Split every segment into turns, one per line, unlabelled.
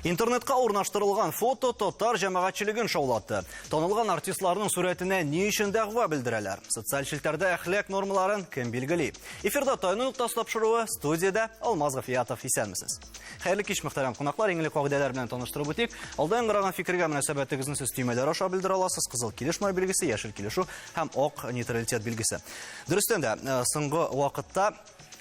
Интернетка урнаштырылган фото татар җәмәгатьчелеген шаулатты. Танылган артистларның сурәтенә ни өчен дәгъва белдерәләр? Социаль челтәрдә әхлак нормаларын кем билгели? Эфирда Тайны ноктасы тапшыруы, студиядә Алмаз Гафиятов. Исәнмесез. Хәерле кич, мөхтәрәм кунаклар. Иң элек кагыйдәләр белән таныштырып үтик. Алда яңгыраган фикергә мөнәсәбәтегезне сез төймәләр аша белдерә аласыз. Кызыл килешмәү билгесе, яшел килешү һәм ак нейтралитет билгесе. Дөрестән дә, соңгы вакытта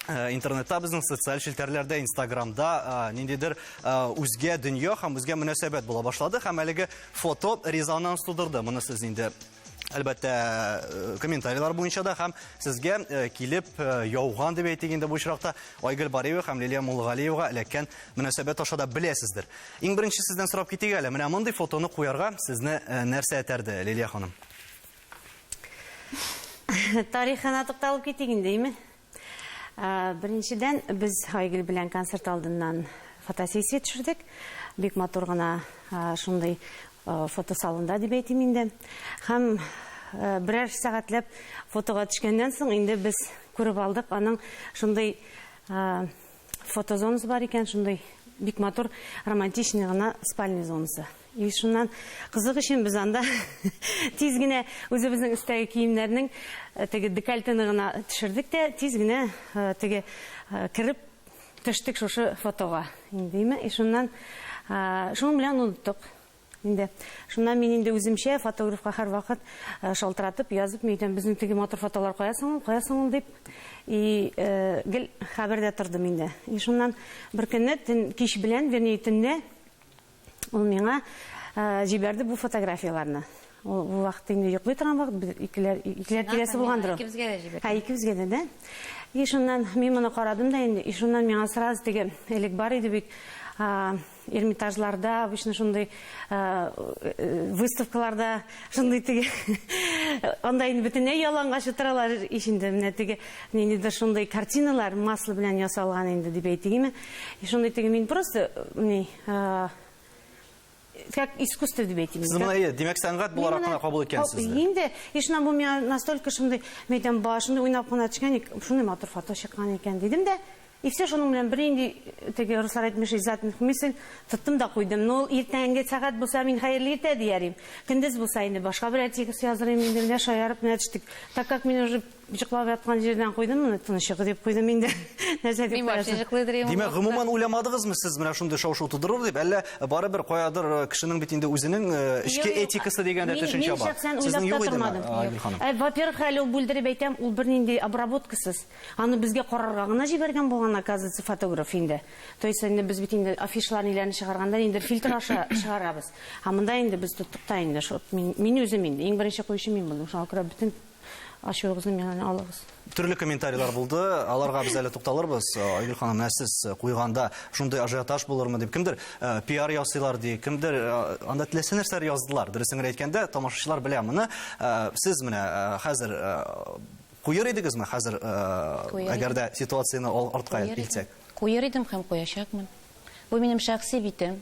интернетта, безнең социаль челтәрләрдә, Инстаграмда ниндидер үзгә дөнья һәм үзгә мөнәсәбәт була башлады һәм әлеге фото резонанс тудырды. Моны сез инде әлбәттә комментарийлар буенча да һәм сезгә килеп яуган дип әйтик инде бу очракта Айгөл Бариева һәм Лилия Муллагалиевага эләккән мөнәсәбәт аша да беләсездер. Иң беренче сездән сорап китик әле, менә мондый фотоны куярга сезне нәрсә этәрде, Лилия ханым?
Тарихына тукталып китик инде, име? Беренчедән, без Айгөл белән концерт алдыннан фотосессия төшердек. Бик матур гына шундый фотосалонда дип әйтим инде. Һәм берәр сәгатьләп фотога төшкәннән соң инде без күреп алдык аның шундый фотозонасы бар икән, шундый бик матур романтичный гына спальный зонасы. И шуннан кызык өчен без анда тиз генә үзебезнең өстәге киемнәрнең теге декольтены гына төшердек тә, тиз генә теге кереп төштек шушы фотога. Индеме? И шуннан шуның белән оныттык. Инде шуннан мин инде үземчә фотографка һәрвакыт шалтыратып, язып, мин әйтәм, безнең теге матур фотолар каясың ул, каясың ул дип, и гел хәбәрдә тордым инде. И шуннан бер көнне төн кич белән, вернее, төнлә Ул миңа җибәрде бу фотографияләрне. Ул бу вакытта инде йоклый торган вакыт, без икеләр икеләр тирәсе булгандыр ул.
Икебезгә дә җибәрде.
Һә, икебезгә дә, да. И шуннан мин моны карадым да инде, и шуннан миңа сразу теге элек бар иде бит, Эрмитажларда обычно шундый выставкаларда шундый теге анда инде бөтенләй ялангач утыралар ич инде, менә теге ниндидер шундый картиналар масло белән ясалган инде дип әйтик, и шундый теге мин просто ни как искусство дип әйтим.
Сез моны, әйе, димәк, сәнгать буларак кына кабул иткәнсез.
Инде, и шуннан бу миңа настолько шундый, мин әйтәм, ба, шундый уйнап кына төшкән, шундый матур фото чыккан икән, дидем дә. И все, шуның белән бернинди, теге руслар әйтмешли, задних мысль, тоттым да куйдым. Но ул иртәнге сәгать булса, мин хәерле иртә дияр идем. Көндез булса инде башка берәр текст языр идем инде, менә шаярып менә төштек. Так как мин уже йоклап яткан җирдән куйдым моны, тыныч йокы дип куйдым инде. Нәрсә дип
Мин вообще
куясың?
йоклыйдыр идем ул
Димәк,
вакытта.
гомумән уйламадыгызмы сез менә шундый шау-шу тудырыр дип, әллә барыбер каядыр кешенең бит инде үзенең эчке
Юк, юк,
этикасы дигән дә
мин,
төшенчә
мин
бар.
шәхсән
Сезнең
уйлап
юк
та
идеме,
тормадым.
Айгөл ханым?
Во-первых, әле ул бүлдереп әйтәм, ул бернинди обработкасыз. Аны безгә карарга гына җибәргән булган, оказывается, фотограф инде. То есть инде без бит инде афишалар ниләрне чыгарганда инде фильтр аша чыгарабыз. Ә монда инде без тоттык та инде, шул мин, мин үзем инде иң беренче куючы мин булдым. Шуңа күрә бөтен ачуыгызны миңа алыгыз.
Төрле комментарийлар булды, аларга без әле тукталырбыз. Айгөл ханым, менә сез куйганда шундый ажиотаж булырмы дип, кемдер пиар ясыйлар ди, кемдер анда теләсә нәрсәләр яздылар. Дөресен генә әйткәндә, тамашачылар белә моны. Сез менә хәзер куер идегезме хәзер, әгәр дә ситуацияне артка илтсәк?
Куер идем һәм куячакмын. Бу минем шәхси битем.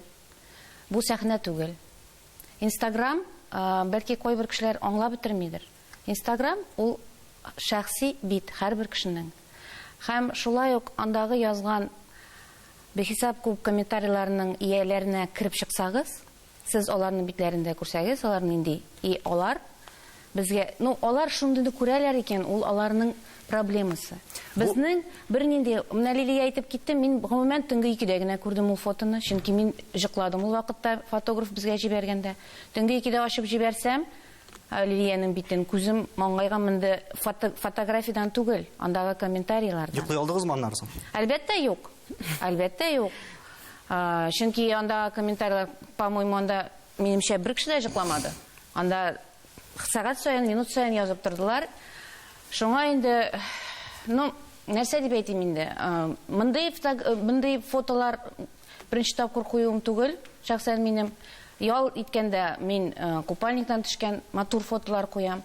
Бу сәхнә түгел. Инстаграм, бәлки кайбер кешеләр аңлап бетермидер. Инстаграм ул шәхси бит һәрбер кешенең. Һәм шулай ук андагы язган бихисап күп комментарийларның ияләренә кереп чыксагыз, сез аларның битләрен дә күрсәгез, алар нинди, и алар безгә, ну, алар шундыйны күрәләр икән, ул аларның проблемасы. Безнең бернинди, менә Лилия әйтеп китте, мин гомумән төнге икедә генә күрдем ул фотоны, чөнки мин җыкладым ул вакытта фотограф безгә җибәргәндә. Төнге икедә ачып җибәрсәм, Лилиянең битен, күзем маңгайга менде, фото, фотографиядән түгел, андагы комментарийлардан.
Йоклый алдыгызмы аннары соң?
Әлбәттә, юк. Әлбәттә, юк. Чөнки андагы комментарийлар, по-моему, анда, минемчә, бер кеше дә җыкламады. Анда сәгать саен, минут саен язып тордылар. Шуңа инде, ну, нәрсә дип әйтим инде, мондый, мондый фотолар беренче тапкыр куюым түгел, шәхсән минем. Ял иткәндә мин купальниктан төшкән матур фотолар куям.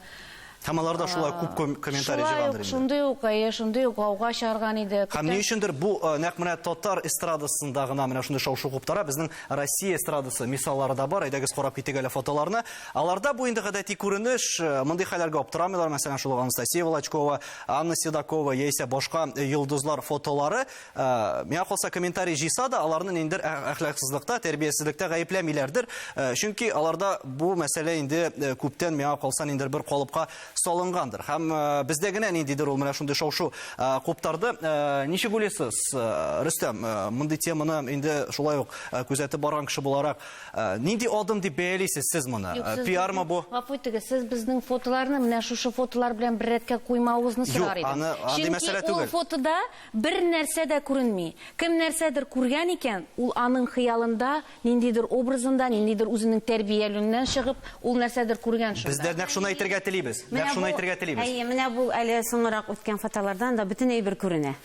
Һәм алар да шулай күп комментарий җыйгандыр инде.
Шундый ук, әйе, шундый ук гауга чыгарган иде.
Һәм ни өчендер бу нәкъ менә татар эстрадасында гына менә шундый шау-шу куптара. Безнең Россия эстрадасы мисаллары да бар. Әйдәгез карап китик әле фотоларны. Аларда бу инде гадәти күренеш. Мондый хәлләргә аптырамыйлар. Мәсәлән, шул ук Анастасия Волочкова, Анна Седокова яисә башка йолдызлар фотолары. Миңа калса, комментарий җыйса да, аларны ниндидер әхлаксызлыкта, тәрбиясезлектә гаепләмиләрдер. Чөнки аларда бу мәсьәлә инде күптән, миңа калса, ниндидер бер калыпка салынгандыр. Һәм бездә генә ниндидер ул менә шундый шау-шу куптарды. Ничек уйлыйсыз, Рөстәм, мондый теманы инде шулай ук күзәтеп барган кеше буларак, Нинди адым дип бәялисез сез моны? Пиармы бу?
Гафу итегез, сез безнең фотоларны менә шушы фотолар белән бер рәткә куймавыгызны сорар
идем. Юк, аны андый мәсьәлә
түгел. Чөнки ул фотода бер нәрсә дә күренми. Кем нәрсәдер күргән икән, ул аның хыялында, ниндидер образында, ниндидер үзенең тәрбиялүеннән чыгып, ул нәрсәдер күргән шунда.
Без дә нәкъ шуны әйтергә телибез. Нәкъ шуны әйтергә телибез.
Әйе, менә бу әле соңрак үткән фотолардан да бөтен әйбер күренә.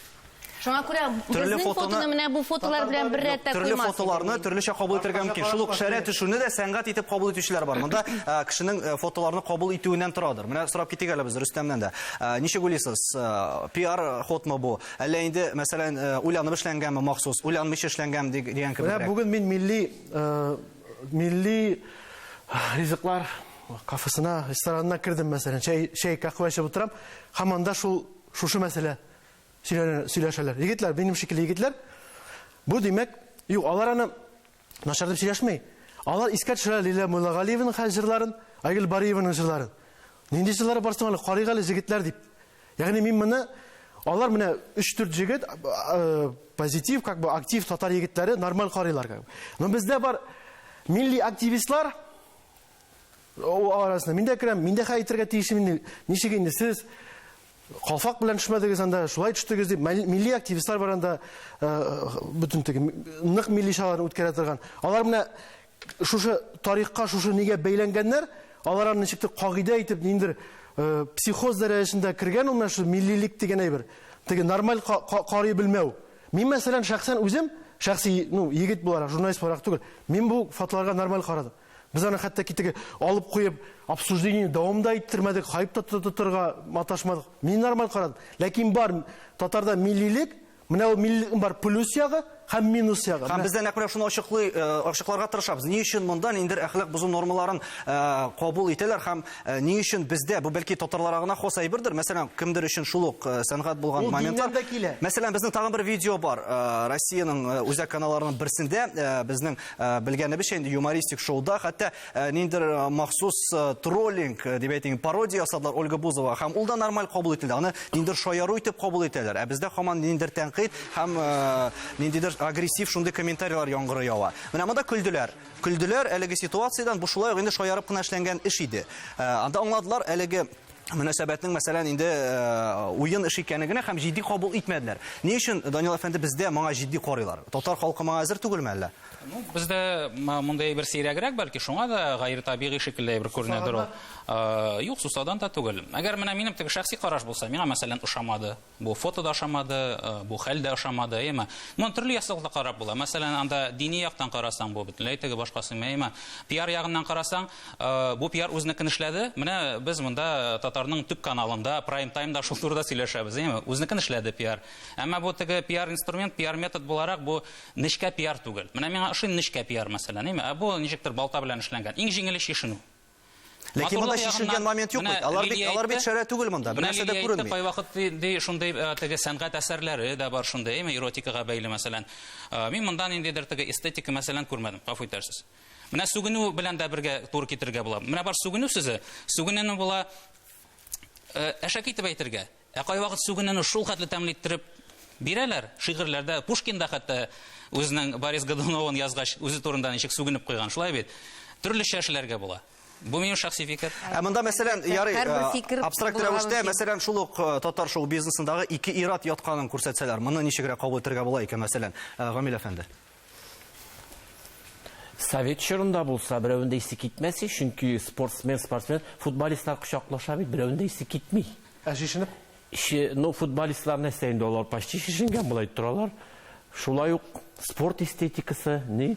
Шуңа күрә
Төрле
безнең
фотоны
фотоны менә бу фотолар белән бер рәттә
Төрле
куймас идем
фотоларны
мин.
төрлечә кабул итәргә мөмкин. Шул ук шәрә төшүне дә сәнгать итеп кабул итүчеләр бар. Монда э, кешенең э, фотоларны кабул итүеннән торадыр. Менә сорап китик әле без Рөстәмнән дә. Э, Ничек уйлыйсыз, э, пиар ходмы бу? Әллә инде, мәсәлән, э, уйланып эшләнгәнме махсус, уйланмыйча эшләнгәнме дигән
Менә
кебегрәк?
бүген мин милли э, милли ризыклар кафесына, ресторанына кердем, мәсәлән, чәй, чәй, каһвә эчеп утырам, һәм анда шул шушы мәсьәлә сөйләшәләр. Егетләр, минем шикелле егетләр. Бу димәк, юк, алар аны начар дип сөйләшми. Алар искә төшерә Лилия Муллагалиеваның хәл җырларын, Айгөл Бариеваның җырларын. Нинди җырлары бар соң әле, карыйк әле җегетләр дип. Ягъни мин моны алар менә 3-4 җегет э, позитив, как бы актив татар егетләре нормаль карыйлар как бы. Но бездә бар милли активистлар, Ул арасына мин дә керәм, мин дә хәл итәргә тиешем инде. Ничек инде сез калфак белән төшмәдегез анда, шулай төштегез дип, милли активистлар бар анда, э, бөтен теге нык милли чараларны үткәрә торган. Алар менә шушы тарихка, шушы нигә бәйләнгәннәр, алар аны ничектер кагыйдә итеп, ниндидер э, психоз дәрәҗәсендә кергән ул менә шул миллилек дигән әйбер. Теге нормаль карый белмәү. Мин, мәсәлән, шәхсән үзем, шәхси, ну, егет буларак, журналист буларак түгел, мин бу фотоларга нормаль карадым. Без аны хәтта ки теге алып куеп, обсуждение дәвам да иттермәдек, хайп та тотырга маташмадык. Мин нормаль карадым. Ләкин бар татарда миллилек, менә ул миллилекнең бар плюс ягы һәм минус ягы.
Һәм без дә нәкъ менә шуны ачыклый, э, ачыкларга тырышабыз. Ни өчен монда ниндидер әхлак бозу нормаларын э, кабул итәләр һәм э, ни өчен бездә бу бәлки татарларга гына хас әйбердер. Мәсәлән, кемдер өчен шул ук сәнгать булган
Ул
моментлар.
диннән дә килә.
Мәсәлән, безнең тагын бер видео бар. Россиянең үзәк каналларының берсендә безнең Белгәнебезчә, инде юмористик шоуда хәтта ниндидер махсус троллинг дип әйтик, пародия ясадылар Ольга Бузова һәм ул да нормаль кабул ителде. Аны ниндидер шаяру итеп кабул итәләр. Ә бездә һаман ниндидер тәнкыйть һәм ниндидер агрессив шундый комментарийлар яңгыры ява. Менә монда көлделәр. Көлделәр әлеге ситуациядән. Бу шулай ук инде шаярып кына эшләнгән эш иде. Анда аңладылар әлеге мөнәсәбәтнең, мәсәлән, инде уен эш икәнен генә һәм җитди кабул итмәделәр. Ни өчен, Данил әфәнде, бездә моңа җитди карыйлар? Татар халкы моңа әзер түгелме әллә?
Ну, бездә мондый әйбер сирәгрәк, бәлки шуңа да гайре табигый шикелле әйбер күренәдер ул. Юк, сусаудан да түгел. Әгәр менә минем теге шәхси караш булса, миңа, мәсәлән, ошамады. Бу фото да ошамады, бу хәл дә ошамады, әйеме? Моны төрле ясалыкта карап була. Мәсәлән, анда дини яктан карасаң, бу бөтенләй теге башкасы, әйеме? Пиар ягыннан карасаң, бу пиар үзенекен эшләде. Менә без монда татарның төп каналында, прайм-таймда шул турыда сөйләшәбез, әйеме? Үзенекен эшләде пиар. Әмма бу теге пиар инструмент, пиар метод буларак, бу нечкә пиар түгел. Менә миңа ошый нечкә пиар, мәсәлән, әйеме? Ә бу ничектер балта белән эшләнгән. Иң җиңеле чишенү.
Ләкин монда чишелгән момент юк бит. Алар бит, алар бит шәрә түгел монда. Бер нәрсә дә күренми.
Кайвакыт ди шундый э, теге сәнгать әсәрләре дә бар шундый, әйме, эротикага бәйле мәсәлән. Э, мин монда ниндидер теге эстетика мәсәлән күрмәдем, гафу итәрсез. Менә сүгенү белән дә бергә туры китерергә була. Менә бар сүгенү сүзе, сүгенүне була э, әшәке итеп әйтергә. Ә кайвакыт сүгенүне шул хәтле тәмле иттереп бирәләр. Шигырьләрдә Пушкин да хәтта үзенең Борис Годуновын язгач, үзе турында ничек сүгенеп куйган, шулай бит? Төрлечә эшләргә була. Бу минем шәхси фикер.
Ә монда, мәсәлән, ярый, абстракт рәвештә, мәсәлән, шул ук татар шоу-бизнесындагы ике ир-ат ятканын күрсәтсәләр, моны ничегрәк кабул итәргә була икән, мәсәлән, Гамил әфәнде?
Совет чорында булса, берәүнең дә исе китмәс, чөнки спортсмен, спортсмен, футболистлар кочаклаша бит, берәүнең дә исе китми.
Ә шешенеп?
Ну, футболистлар нәрсә инде, алар почти шешенгән болай торалар. Шулай ук спорт эстетикасы, ни?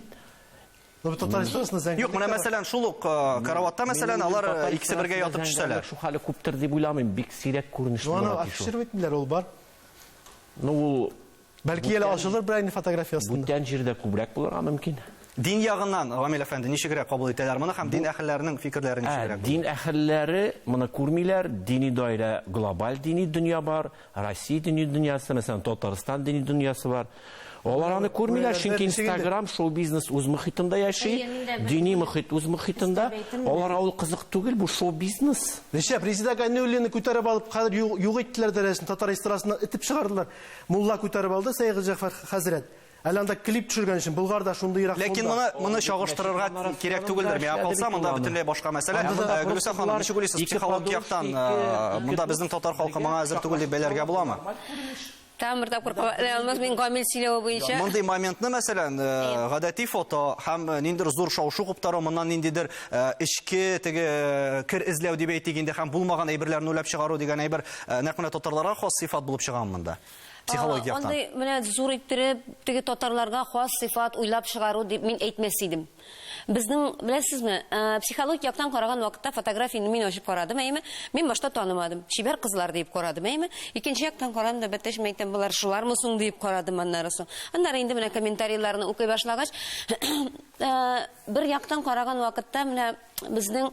Ну, бит татар эстрадасында зәңгәрлек
Юк, менә
тә бар.
мәсәлән, шул ук караватта, мәсәлән, алар икесе бергә ятып төшсәләр.
Шул хәле күптер дип уйламыйм, бик сирәк күренеш
Ну, аны
була ки шул.
афишировать итмиләр, ул бар.
Ну, ул
Бәлки әле ачылыр берәр фотография астында.
бүтән җирдә күбрәк булырга мөмкин.
Дин ягыннан, Гамил әфәнде, ничегрәк кабул итәләр моны һәм дин әһелләренең фикерләре ничегрәк?
Дин әһелләре моны күрмиләр. Дини даирә, глобаль дини дөнья бар, Россия дини дөньясы, мәсәлән, Татарстан дини дөньясы бар. Алар аны күрмиләр, чөнки Инстаграм шоу-бизнес үз мохитында яши, дини мохит үз мохитында. Алар ул кызык түгел, бу шоу-бизнес.
Нишләп Резеда Ганиуллинны күтәреп алып, хәзер юк иттеләр дәрәҗәсен, татар эстрадасыннан итеп чыгардылар. Мулла күтәреп алды Сәйгы Җәгъфәр хәзрәт. Әле анда клип төшергән өчен Болгарда шундыйрак
Ләкин моны чагыштырырга кирәк түгелдер. Миңа калса, монда бөтенләй башка мәсьәлә. Гөлүсә ханым, ничек уйлыйсыз, психологик яктан монда безнең татар халкы моңа әзер түгел дип бәйләргә буламы?
Тагын бер тапкыр кабатлый алмас, мин Гамил сөйләве буенча.
Мондый моментны, мәсәлән, гадәти фото һәм ниндидер зур шау-шу куптару, моннан ниндидер эчке теге кер эзләү дип әйтик инде һәм булмаган әйберләрне уйлап чыгару дигән әйбер нәкъ менә татарларга хас сыйфат булып чыгамы монда? Психологик яктан.
Андый менә зур иттереп теге татарларга хас сыйфат уйлап чыгару дип мин әйтмәс идем. Безнең, беләсезме, психологик яктан караган вакытта фотографияне мин ачып карадым, әйеме? Мин башта танымадым. Чибәр кызлар дип карадым, әйеме? Икенче яктан карадым да, бәттәш, мин әйтәм, болар шулармы соң дип карадым аннары соң. Аннары инде менә комментарийларны укый башлагач, бер яктан караган вакытта менә безнең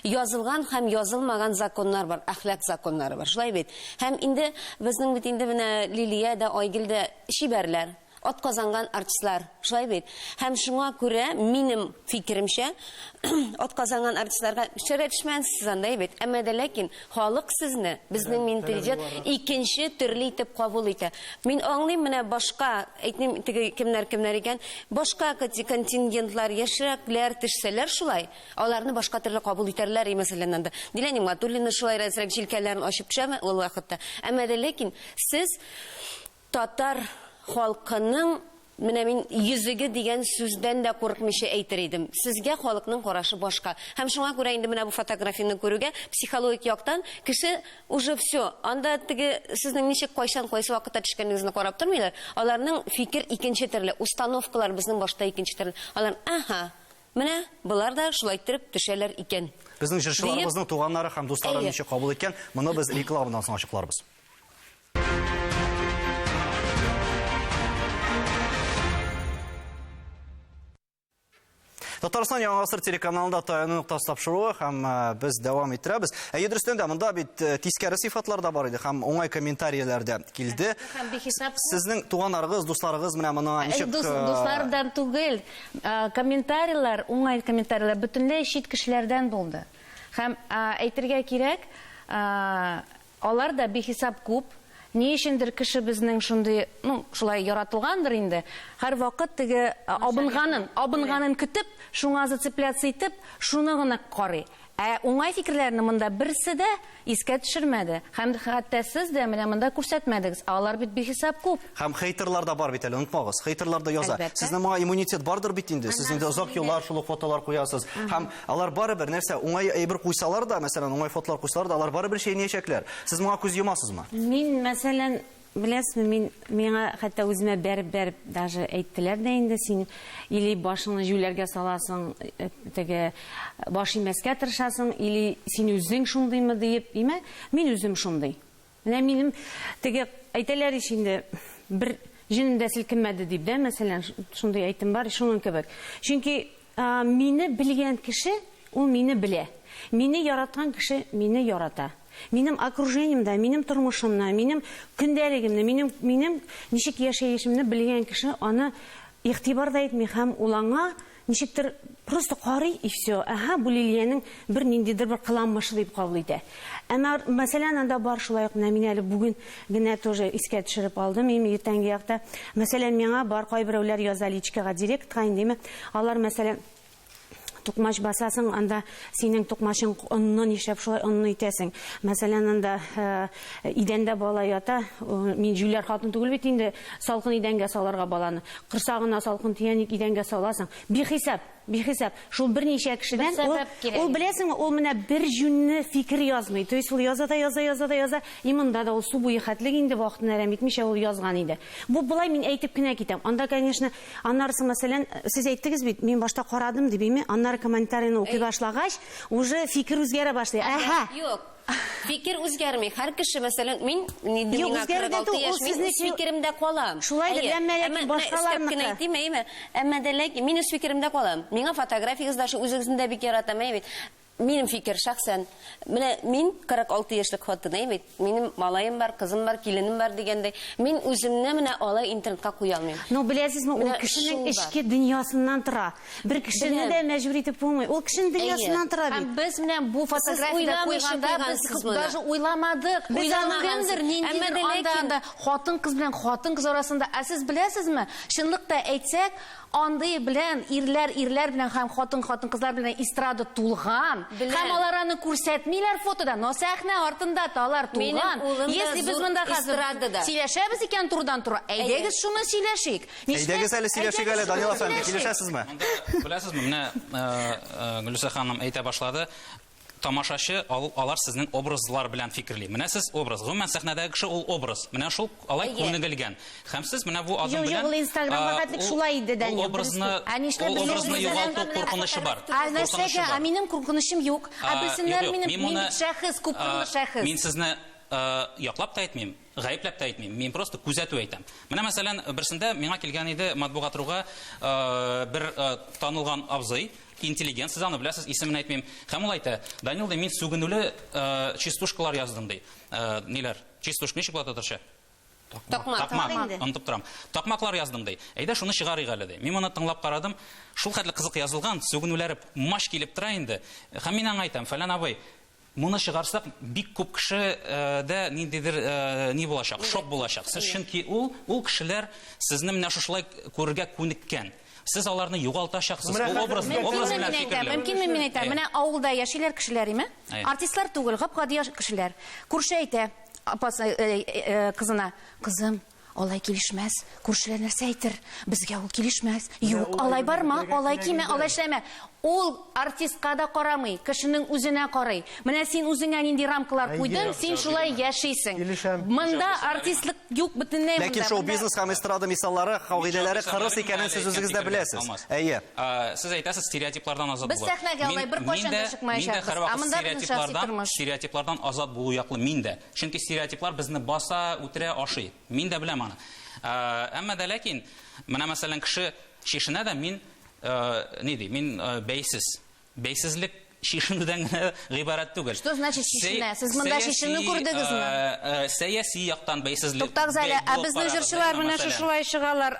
язылган һәм язылмаган законнар бар, әхлак законнары бар. Шулай бит. Һәм инде безнең бит инде менә Лилия дә, Айгөл дә чибәрләр, ат казанган артистлар. Шулай бит. Һәм шуңа күрә минем фикеремчә, ат казанган артистларга шәрә төшмәнсез анда бит. Әмма дә ләкин халык сезне, безнең менталитет икенче төрле итеп кабул итә. Мин аңлыйм, менә башка, әйтмим теге кемнәр-кемнәр икән, башка контингентлар, яшьрәкләр төшсәләр шулай, аларны башка төрле кабул итәрләр, мәсәлән, анда. Дилә Нигъмәтуллина шулай әзрәк җилкәләрен ачып төшәме ул вакытта. Әмма дә ләкин сез татар халкының менә мин йөзеге дигән сүздән дә курыкмыйча әйтер идем. Сезгә халыкның карашы башка. Һәм шуңа күрә инде менә бу фотографияне күрүгә психологик яктан кеше уже все. Анда теге сезнең ничек кайчан кайсы вакытта төшкәнегезне карап тормыйлар. Аларның фикер икенче төрле, установкалар безнең башта икенче төрле. Алар, аһа, менә болар да шулай иттереп төшәләр икән.
Безнең җырчыларыбызның туганнары һәм дуслары ничек кабул иткән, моны без рекламадан соң ачыкларбыз. Татарстан Яңа Гасыр телеканалында таяну ноктасы тапшыруы һәм без дәвам иттерәбез. Әйе, дөрестән дә монда бит тискәре сыйфатлар да бар иде һәм уңай комментарияләр дә килде.
Һәм бихисап.
Сезнең туганнарыгыз, дусларыгыз менә моны ничек,
Дуслардан түгел, комментарийлар, уңай комментарийлар бөтенләй чит кешеләрдән булды. Һәм әйтергә кирәк, алар да бихисап күп. Ни өчендер кеше безнең шундый, ну, шулай яратылгандыр инде. Һәр вакыт теге абынганын көтеп, шуңа зацепляться итеп, шуны гына карый. Ә уңай фикерләрне монда берсе дә искә төшермәде. Һәм хәтта сез дә менә монда күрсәтмәдегез. Алар бит бихисап күп.
Һәм хейтерлар да бар бит әле, онытмагыз. Хейтерлар да яза.
Әлбәттә.
Сезнең моңа иммунитет бардыр бит инде. Сез инде озак еллар шул ук фотолар куясыз. Һәм алар барыбер нәрсә, уңай әйбер куйсалар да, мәсәлән, уңай фотолар куйсалар да, алар барыбер чәйнәячәкләр. Сез моңа күз йомасызмы?
Мин, мәсәлән, беләсезме, мин миңа хәтта үземә бәреп-бәреп даже әйттеләр дә инде, син или башыңны җүләргә саласың, теге баш имәскә тырышасың, или син үзең шундыймы диеп, име? Мин үзем шундый. Менә минем теге әйтәләр ич инде, бер җенем дә селкенмәде дип дә, мәсәлән, шундый әйтем бар, шуның кебек. Чөнки мине белгән кеше, ул мине белә. Мине яраткан кеше мине ярата. Минем окружениемда, минем тормышымны, минем көндәлегемне, минем ничек яшәешемне белгән кеше аны игътибар да итми һәм ул аңа ничектер просто карый и все. Аһа, бу Лилиянең бер ниндидер бер кыланмышы дип кабул итә. Әмма, мәсәлән, анда бар шулай ук, менә мин әле бүген генә тоже искә төшереп алдым, мин иртәнге якта. Мәсәлән, миңа бар кайберәүләр яза личкага, директка индеме. Алар, мәсәлән, тукмач басасың, анда синең тукмачың онны нишләп шулай онны итәсең. Мәсәлән, анда идәндә бала ята, мин җүләр хатын түгел бит инде, салкын идәнгә саларга баланы. Корсагына салкын тия, ник идәнгә саласың? Бихисап. бихисап. Шул берничә кешедән
Бер
ул,
сәбәп кирәк.
ул беләсеңме, ул менә бер җүнне фикер язмый. То есть ул яза да яза, яза да яза. И монда да ул су буе хәтлек инде вакытын әрәм итмичә ул язган иде. Бу болай мин әйтеп кенә китәм. Анда, конечно, аннары мәсәлән, сез әйттегез бит, мин башта карадым дип, име, аннары комментарийны укый башлагач, уже фикер үзгәрә башлый. Әһә.
Юк. Фикер үзгәрми. Һәр кеше, мәсәлән, мин инде
Юк,
миңа
үзгәрде
46
ул,
яшь,
ул
мин үз
сезнеке-
фикеремдә калам.
Шулайдыр,
Әйе.
әмма ләкин
Әмма менә өстәп
башкаларныкы.
кенә әйтим, әйеме? Әмма дә ләкин мин үз фикеремдә калам. Миңа фотографиягез дә үзегезне дә бик яратам, әйе бит. Минем фикер шәхсән. Менә мин 46 яшьлек хатын, әйе бит. Минем малаем бар, кызым бар, киленем бар дигәндәй, мин үземне менә алай интернетка куя алмыйм.
Ну, беләсезме, ул
Менә
кешенең
шул бар.
эчке дөньясыннан тора. Бер кешене
Беләм.
дә мәҗбүр итеп булмый. Ул кешенең дөньясыннан тора бит.
Һәм без менә бу фотографиядә
уйламыйча
куйганда без
куйгансыз моны.
даже уйламадык.
Без
Уйламагансыз.
аны-
Кемдер
Әмма
ниндидер
дә
анда
ләкин-
анда хатын-кыз белән хатын-кыз арасында. Ә сез беләсезме? Чынлыкта әйтсәк, андый белән ирләр ирләр белән һәм хатын хатын-кызлар белән эстрада тулган.
Беләм.
Һәм алар аны күрсәтмиләр фотода, но сәхнә артында та алар
Минем
тулган.
улым да
Если без
зур
монда хәзер
эстрадада.
сөйләшәбез икән турыдан-туры, әйдәгез шуны сөйләшик. Нишләп-
Әйдәгез әле сөйләшик әле,
Әйдәгез
Данил
шуны
әфәнде,
сөйләшик.
килешәсезме?
Монда, беләсезме, менә Гөлүсә ханым әйтә башлады. Тамашачы алар сезнең образлар белән фикерли. Менә сез образ. Гомумән сәхнәдәге кеше ул образ. Менә шул алай
Әйе.
күнегелгән. Һәм сез менә бу адым
Юк, юк,
белән
ул Инстаграмга хәтлек шулай иде, Данил,
Ул образны,
Ә нишләп
ул
без
образны
үзебездән
югалту
менә
куркынычы бар.
Ә нәрсәгә?
Куркынычы
Ә
бар.
минем куркынычым юк. Ә белсеннәр
юк, юк,
минем мин
моны,
бит шәхес, күптөрле шәхес.
Мин сезне яклап та әйтмим, гаепләп тә әйтмим. Мин просто күзәтү әйтәм. Менә мәсәлән, берсендә миңа килгән иде матбугат руга бер танылган абзый, интеллигент, сез аны беләсез, исемен әйтмим. Һәм ул әйтә, Данил ди, мин сүгенүле частушкалар яздым ди. Ниләр? Частушка ничек була татарча?
Такмак.
Такмак.
инде.
Онытып торам. Такмаклар яздым ди. Әйдә шуны чыгарыйк әле ди. Мин моны тыңлап карадым. Шул хәтле кызык язылган, сүгенүләре маш килеп тора инде. Һәм мин аңа әйтәм, фәлән абый, моны чыгарсак, бик күп кеше дә ниндидер ни булачак, шок булачак. Сез чөнки ул кешеләр сезне менә шушылай күрергә күнеккән. Сез аларны югалтачаксыз.
Менә
Ул
хәзер
образны,
мөмкинме
образ
Мөмкинме
белән
мин әйтәм,
фикерләү.
мөмкинме мин әйтәм.
Әйе.
Менә авылда яшиләр кешеләр име?
Әйе.
Артистлар түгел, гап-гади кешеләр. Күрше әйтә апасы кызына, кызым, алай килешмәс, күршеләр нәрсә әйтер, безгә ул килешмәс. Юк,
ул
алай
әйбер
барма,
бергә
алай
кирәк
кимә,
инде.
алай эшләмә. Ул артистка да карамый, кешенең үзенә карый. Менә син үзеңә нинди рамкалар
Әйе.
куйдың, син шулай яшисең.
Килешәм.
Монда артистлык юк бөтенләй монда.
Ләкин шоу-бизнес һәм эстрада мисаллары, кагыйдәләре кырыс икәнен сез үзегез дә беләсез. Әйе.
Сез әйтәсез стереотиплардан азат
Без
булу.
сәхнәгә алай бер кайчан да чыкмаячакбыз.
Мин дә һәрвакыт
Ә монда безнең шәхси тормыш.
стереотиплардан азат булу яклы мин дә. Чөнки стереотиплар безне баса, үтерә, ашый. Мин дә беләм аны. Әмма дә ләкин менә мәсәлән кеше чишенә дә мин ни ди, мин бәйсез. Бәйсезлек чишенүдән генә гыйбарәт түгел.
Что значит чишенә? Сез монда чишенү күрдегезме?
Сәяси яктан бәйсезлек.
Туктагыз әле, ә
булып
безнең
карагыз,
җырчылар
әйме,
менә
мәсәлән.
шушылай чыгалар,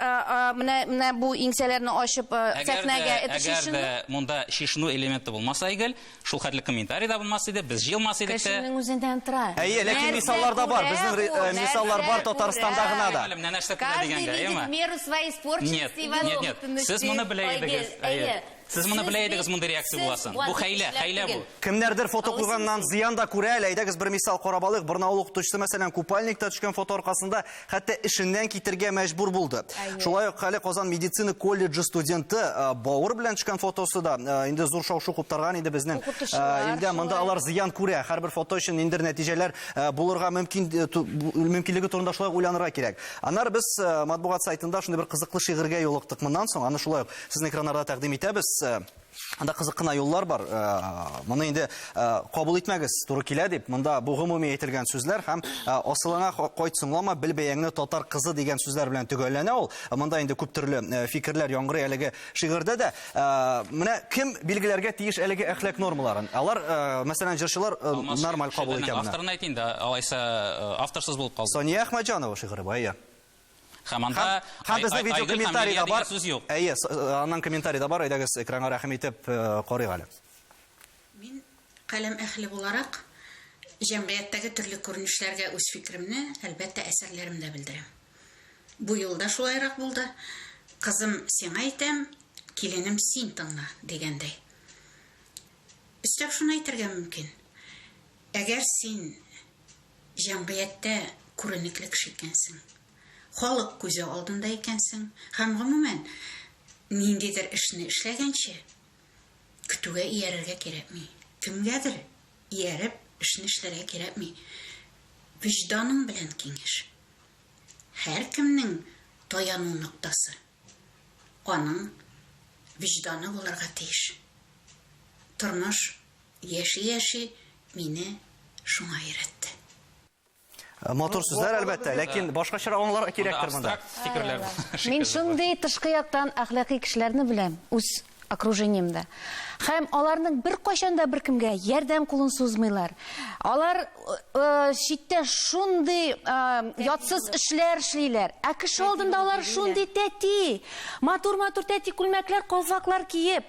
менә бу иңсәләрне ачып,
Әгәр
сәхнәгә. Это
дә
чишенү?
монда чишенү элементы булмаса игел, шул хәтле комментарий да булмас иде, без җыелмас идек тә.
Кешенең үзеннән тора.
Әйе, ләкин
Нәрсә
мисаллар да бар.
күрә
Безнең
ул,
мисаллар бар
нәрсә
Татарстанда
күрә.
гына да.
Менә нәрсә күрә
Каждый
дигәнгә,
видит
әйеме?
меру своей испорченности
Нет,
и
нет, нет.
возможности.
Сез моны белә идегез.
Әйе.
Әйе. Сез моны белә идегез, мондый реакция буласын. Бу хәйлә, хәйлә бу.
Кемнәрдер фото куйганнан зыян да күрә әле. Әйдәгез бер мисал карап алыйк. Барнаул укытучысы, мәсәлән, купальникта төшкән фото аркасында хәтта эшеннән китергә мәҗбүр булды. Шулай ук әле Казан медицина колледжы студенты бавыр белән төшкән фотосы да инде зур шау-шу куптарган инде безнең,
Укытучылар
илдә. Монда
шулай.
алар зыян күрә. Һәрбер фото өчен ниндидер нәтиҗәләр булырга мөмкинлеге турында шулай уйланырга кирәк. Аннары без матбугат сайтында шундый бер кызыклы шигырьгә юлыктык. Моннан соң аны шулай ук сезнең экраннарда тәкъдим итәбез. Анда кызык кына юллар бар. Моны инде кабул итмәгез, туры килә дип. Монда бу гомуми әйтелгән сүзләр һәм асылыңа кайт соңлама, бел бәяңне татар кызы дигән сүзләр белән төгәлләнә ул. Монда инде күп төрле фикерләр яңгырый әлеге шигырьдә дә. Менә кем билгеләргә тиеш әлеге әхлак нормаларын? Алар, мәсәлән, җырчылар
Алмаз
нормаль кабул
шигыренең
итә моны.
Авторын әйтин дә, алайса авторсыз булып калды.
Сания Әхмәтҗанова шигыре бу, әйе.
Һәм анда
Һәм безнең видео
Айгөл һәм
комментарий да
Лилия
бар.
дигән сүз юк.
Әйе, аннан комментарий да бар. Әйдәгез экранга рәхим итеп карыйк әле.
Мин каләм әһле буларак җәмгыятьтәге төрле күренешләргә үз фикеремне, әлбәттә, әсәрләремдә белдерәм. Бу юлда шулайрак булды. Кызым, сиңа әйтәм, киленем, син тыңла, дигәндәй. Өстәп шуны әйтергә мөмкин. Әгәр син җәмгыятьтә күренекле кеше икәнсең, халык күзе алдында икәнсең, һәм гомумән Ниндидер эшне эшләгәнче, көтүгә иярергә кирәкми. Кемгәдер ияреп эшне эшләргә кирәкми. Вөҗданың белән киңәш. Һәркемнең таяну ноктасы аның вөҗданы булырга тиеш. Тормыш яши-яши мине шуңа өйрәтте.
Матур сүзләр, әлбәттә, ләкин башкачарак аңларга кирәктер монда.
Абстракт фикерләр.
Мин шундый тышкы яктан әхлакый кешеләрне беләм үз окружениемда. Һәм аларның беркайчан да беркемгә ярдәм кулын сузмыйлар. Алар читтә шундый ятсыз эшләр эшлиләр. Ә кеше алдында алар шундый тәти, матур-матур тәти күлмәкләр, калфаклар киеп.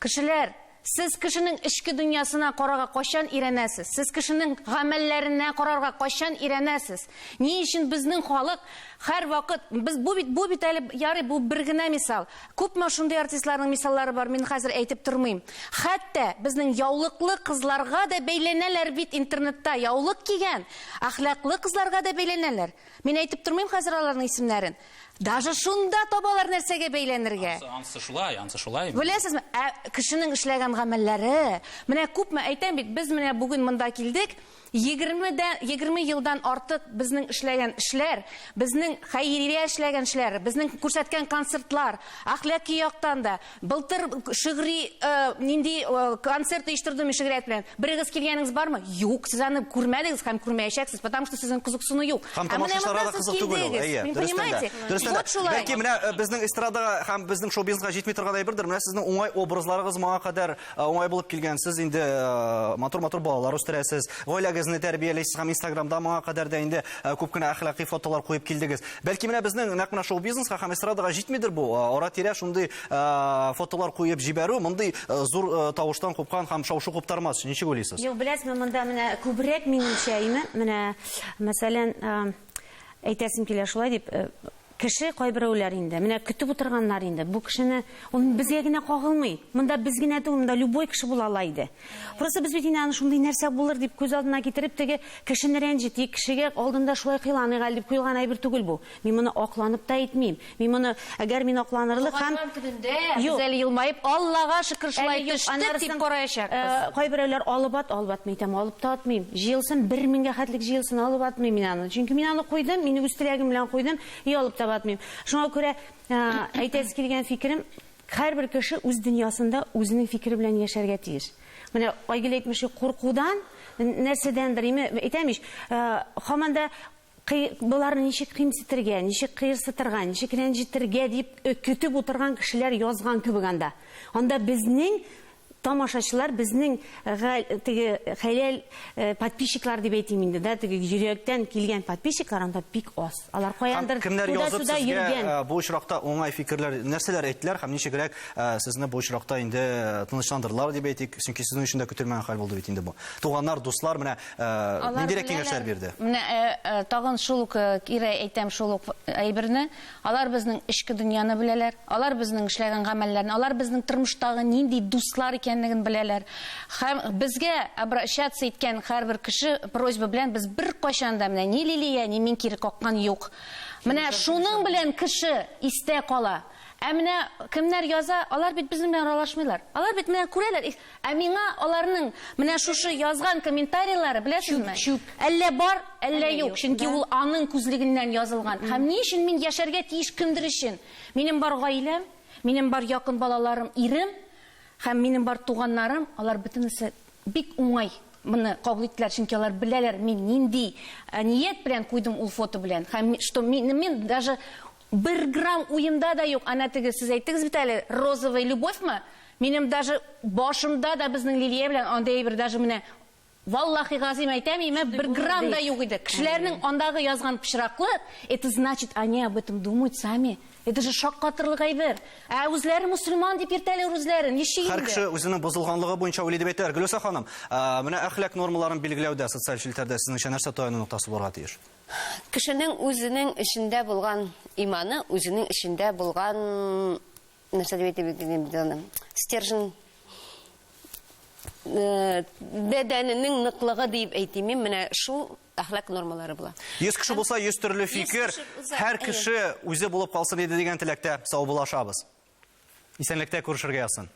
Кешеләр, сез кешенең эчке дөньясына карарга кайчан өйрәнәсез? Сез кешенең гамәлләренә карарга кайчан өйрәнәсез? Ни өчен безнең халык һәрвакыт, без бу бит, бу бит әле ярый, бу бер генә мисал. Күпме шундый артистларның мисаллары бар, мин хәзер әйтеп тормыйм. Хәтта безнең яулыклы кызларга да бәйләнәләр бит интернетта, яулык кигән, әхлаклы кызларга да бәйләнәләр. Мин әйтеп тормыйм хәзер аларның исемнәрен. Даже шунда табалар нәрсәгә бәйләнергә.
Ансы шулай, ансы шулай.
Беләсезме, ә кешенең эшләгән гамәлләре, менә күпме әйтәм бит, без менә бүген монда килдек, 20 елдан артык безнең эшләгән эшләр, безнең хәйрия эшләгән эшләр, безнең күрсәткән концертлар, әхлаки яктан да, былтыр шигъри нинди концерт оештырдым мин шигърият белән. Берегез килгәнегез бармы? Юк, сез аны күрмәдегез һәм күрмәячәксез, потому что сезнең кызыксыну юк.
Һәм тамашачыларга да кызык түгел ул. Әйе, дөрестән дә. Дөрестән дә. Бәлки менә безнең эстрадага һәм безнең шоу-бизнеска җитми торган әйбердер. Менә сезнең уңай образларыгыз моңа кадәр уңай булып килгән. Сез инде матур-матур балалар үстерәсез, гаиләгезне тәрбиялисез һәм Инстаграмда моңа кадәр дә инде күп кенә әхлакый фотолар куеп килдегез. Бәлки менә безнең нәкъ менә шоу-бизнеска һәм эстрадага җитмидер бу. Ара-тирә шундый фотолар куеп җибәрү мондый зур тавыштан купкан һәм шау-шу куптармас. Ничек уйлыйсыз?
Юк, беләсезме, монда менә күбрәк минемчә, име, менә мәсәлән, әйтәсем килә шулай дип, кеше кайберәүләр инде, менә көтеп утырганнар инде. Бу кешене ул безгә генә кагылмый. Монда без генә түгел, монда любой кеше була ала иде. Просто без бит инде аны шундый нәрсә булыр дип күз алдына китереп, теге кешене рәнҗетик, кешегә алдында шулай кыйланыйк әле дип куелган әйбер түгел бу. Мин моны акланып та әйтмим. Мин моны, әгәр мин акланырлык һәм
Туган көнендә без әле елмаеп, Аллага шөкер шулай төштек дип караячакбыз.
Кайберәүләр алып ат, алып атмый әйтәм, алып та атмыйм. Җыелсын, 1000 гә хәтлек җыелсын, алып атмыйм мин аны. Чөнки мин аны куйдым, мин үз теләгем белән куйдым, и алып та атмыйм. Шуңа күрә әйтәсе килгән фикерем, һәрбер кеше үз дөньясында үзенең фикере белән яшәргә тиеш. Менә Айгөл әйтмешли, куркудан, нәрсәдәндер, име, әйтәм ич, һаман да боларны ничек кыймсытырга, ничек кыерсытырга, ничек рәнҗетергә дип көтеп утырган кешеләр язган кебек анда. Анда безнең тамашачылар, безнең теге хәләл подписчиклар дип әйтим инде, да, теге йөрәктән килгән подписчиклар анда бик аз. Алар каяндыр
кемнәр язып
туда-сюда
сезгә
йөргән.
Бу очракта уңай фикерләр, нәрсәләр әйттеләр һәм ничегрәк сезне бу очракта инде тынычландырдылар дип әйтик, чөнки сезнең өчен дә көтелмәгән хәл булды бит инде бу. Туганнар, дуслар менә ниндирәк киңәшләр бирде?
Менә тагын шул ук кире әйтәм шул ук әйберне. Алар безнең эчке дөньяны беләләр, алар безнең эшләгән гамәлләрне, алар безнең тормыштагы нинди дуслар икәнлеген беләләр. Һәм безгә обращаться иткән һәрбер кеше просьба белән без беркайчан да менә ни Лилия, ни мин кире каккан юк. Менә шуның белән кеше истә кала. Ә менә кемнәр яза, алар бит безнең белән аралашмыйлар. Алар бит менә күрәләр. Ә миңа аларның менә шушы язган комментарийлары, беләсезме?
Чүп, чүп.
Әллә бар, әллә
Әллә
юк.
юк,
Чөнки
да.
ул аның күзлегеннән язылган. Һәм ни өчен мин яшәргә тиеш кемдер өчен? Минем бар гаиләм, минем бар якын балаларым, ирем һәм минем бар туганнарым, алар бөтенесе бик уңай моны кабул иттеләр, чөнки алар беләләр, мин нинди ният белән куйдым ул фото белән. Һәм что мин даже бер грамм уемда да юк. Ана теге сез әйттегез бит әле, розовая любовьмы? Минем даже башымда да безнең Лилия белән андый әйбер даже менә валлахи газим әйтәм, име бер грамм да юк иде. Кешеләрнең андагы язган пычраклык, это значит, они об этом думают сами. Это же шаккатырлык әйбер. Ә үзләре мусульман дип йөртәләр үзләрен. Ничек
Һәр
инде?
кеше үзенең бозылганлыгы буенча уйлый дип әйтәләр. Гөлүсә ханым, менә әхлак нормаларын билгеләүдә социаль челтәрдә сезнеңчә нәрсә таяну ноктасы булырга тиеш?
Кешенең үзенең эчендә булган иманы, үзенең эчендә булган нәрсә дип әйтеп бит аны? Стержень бәдәненең ныклыгы дип әйтим мин, менә шул әхлак нормалары була.
100 кеше булса, 100 төрле
100
фикер,
кеше булса,
һәр
әйе.
кеше үзе булып калсын иде дигән теләктә саубуллашабыз. Исәнлектә күрешергә язсын.